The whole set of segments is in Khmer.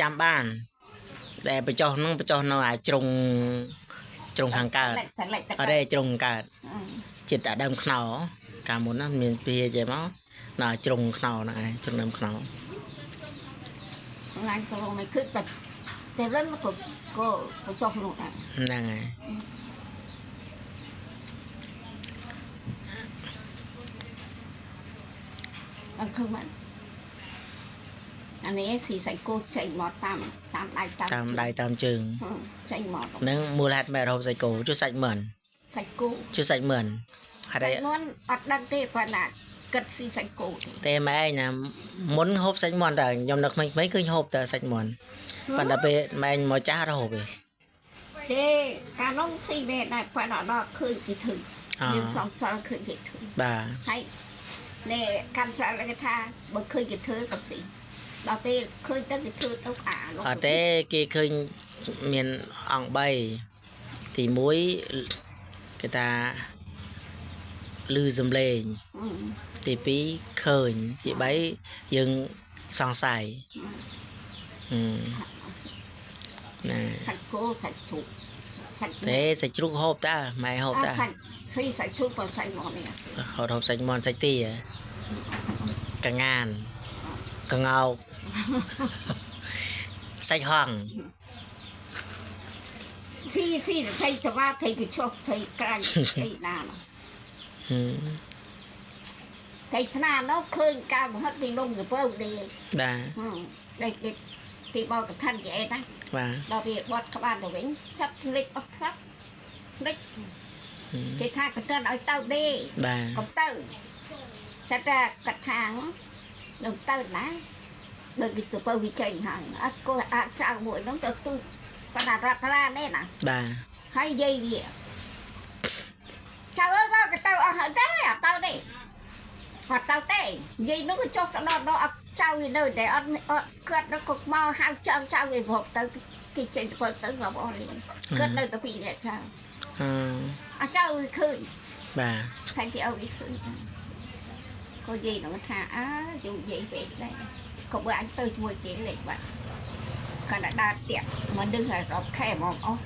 ចាំបានដែលបញ្ចុះហ្នឹងបញ្ចុះនៅអាជ្រុងជ្រុងខាងកើត លិចតែលិចតែ អត់ទេជ្រុងកើតចិត្តអាដើមខ្នោកាលមុនណាមានពៀចេះមកនៅអាជ្រុងខ្នោហ្នឹងឯងជ្រុងដើមខ្នោ ឡានក៏មិនគឺតែតែរិនក៏ក៏ក៏ចុះនោះដែរ ហ្នឹងហើយ អត់ឃើញបានអានេះស៊ីសាច់គោចេញមកតាមតាមដៃតាម តាមដៃតាមជើង ចេញមក ហ្នឹងមូលហេតុមែនរហូបសាច់គោជួយសាច់មឿន សាច់គោ ជួយសាច់មឿនហេតុអី សាច់មុនអត់ដឹងទេប៉ុន្តែគិតស៊ីសាច់គោទេ ទេម៉ែឯងណាមុនហូបសាច់មន់តែខ្ញុំនៅក្មេងៗឃើញហូបតែសាច់មន់ប៉ុន្តែពេលម៉ែឯងមកចាស់រហូបទេ ទេកាលនោះស៊ីមែនដែរប៉ុន្តែដល់ឃើញគេធ្វើ អ យើងសំសល់ឃើញគេធ្វើ បាទ ហើយនេះកាន់ស្រាគេថាបើឃើញគេធ្វើក៏ស៊ីដល់ពេលឃើញទៅគេធ្វើទៅអានោះ អត់ទេគេឃើញមានអង្គ3ទី1គេថាឮសំឡេងទី2ឃើញទី3យើងសង្ស័យហឹមណា សាច់គោសាច់ជ្រូកសាច់ ទេសាច់ជ្រូកហូបតាម៉ែហូបតា សាច់ស៊ីសាច់ជ្រូកបើសាច់មកនេះ ហូបហូបសាច់មន់សាច់ទាកងាន កងោកសាច់ហង្ស ស៊ីស៊ីថៃតវ៉ាថៃគេចុះថៃក្រាញ់ថៃណា ហឹម ថៃថ្នានោះឃើញកាលមហិតទីនំសពើនេះ បាទ ដេកគេបោកឋានគេអីណា បាទ ដល់វាបត់ក្បាលទៅវិញចាប់ភ្លេចអស់ផ្លាប់ភ្លេច ហឹម គេថាកន្ទិនឲ្យទៅទេ បាទ កុំទៅឆាត់តែកថាងនឹងទៅណាដូចគេទៅបើវាចេញហើយអត់ក៏អាចចៅមួយហ្នឹងទៅទូបណ្ដារដ្ឋានេះណា បាទ ហើយយាយវាចៅអើយមកក៏ទៅអស់ហើយទេអត់ទៅទេអត់ទៅទេយាយនោះក៏ចុះទៅដល់ដល់អត់ចៅវានៅតែអត់អត់គាត់ដល់ក៏មកហៅចៅចៅវាប្រកទៅគេចេញទៅទៅងាប់អស់នេះគាត់នៅតែពីរនាក់ចៅ អឺ អាចៅវាឃើញ បាទ ថៃគេឲ្យវាឃើញក៏យាយនោះថាអើយូរយាយពេកដែរក៏បើអញទៅជាមួយគេលេខបាត់គាត់តែដើរទៀកមកដឹងឲ្យរាប់ខែមកអស់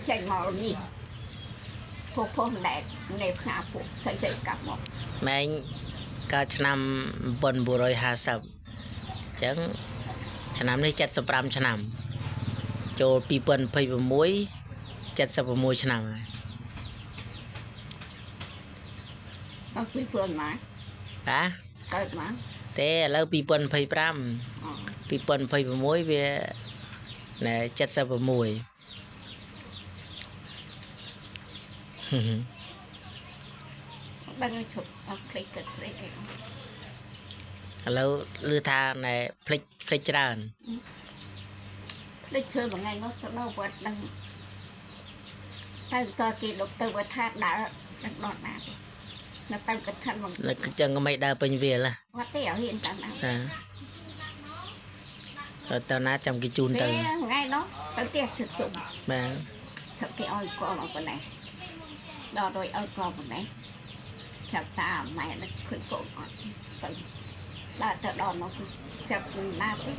ចេញមកនេះពុកពុកណែណែផ្ងាពុកស្អីស្អីកាប់មក ម៉ែងកើតឆ្នាំ1950អញ្ចឹងឆ្នាំនេះ75ឆ្នាំចូល2026 76ឆ្នាំហើយ ដល់ពីព្រមមក បាទ កើតមក ទេឥឡូវ2025 2026វាណែ76ហឹម ដឹងឈប់អត់ភ្លេចគិតភ្លេចអី ឥឡូវឮថាណែភ្លេចភ្លេចច្រើន ភ្លេចធ្វើមួយថ្ងៃនោះទៅដល់វត្តដឹងតែតើគេដុកទៅវត្តថាដើរដឹងដល់ណាទេនៅទៅកឋិនមក នៅចឹងក៏មិនដើរពេញវាលណា វត្តទេឲ្យហ៊ានតាមណា បាទទៅណាចាំគេជូន ទេ ទៅ ថ្ងៃនោះទៅផ្ទះជិតជុំ បាទ ឆឹកគេឲ្យកមកប៉ុណ្ណេះដល់ដោយឲ្យកប៉ុណ្ណេះចាប់តាម៉ែនឹកឃើញកូនអត់ទៅដល់ទៅដល់នោះចាប់ណាទៅ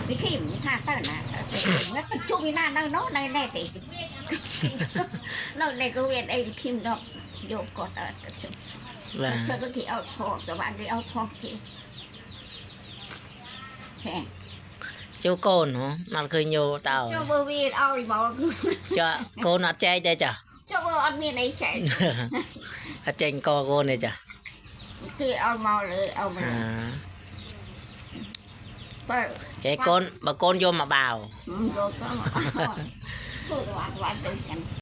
វិធីមិនថាទៅណាទៅណាទៅជុំឯណានៅនោះនៅណែទេនៅណែក៏វាអីវិធីដល់យកគាត់ទៅជុំ បាទ ឆឹកគេឲ្យផងសវណ្ណគេឲ្យផងគេឆែ ចូលកូនហ៎អត់ឃើញយោតើ ចូលបើវាឲ្យមក ចុះកូនអត់ចែកទេចា ចូលបើអត់មានអីចែក អត់ចែកកកូនទេចា គេឲ្យមកលើឲ្យមក អា បើ គេកូនបើកូនយកមកបាវ យកទៅមកធ្វើវត្តវត្តទៅចឹង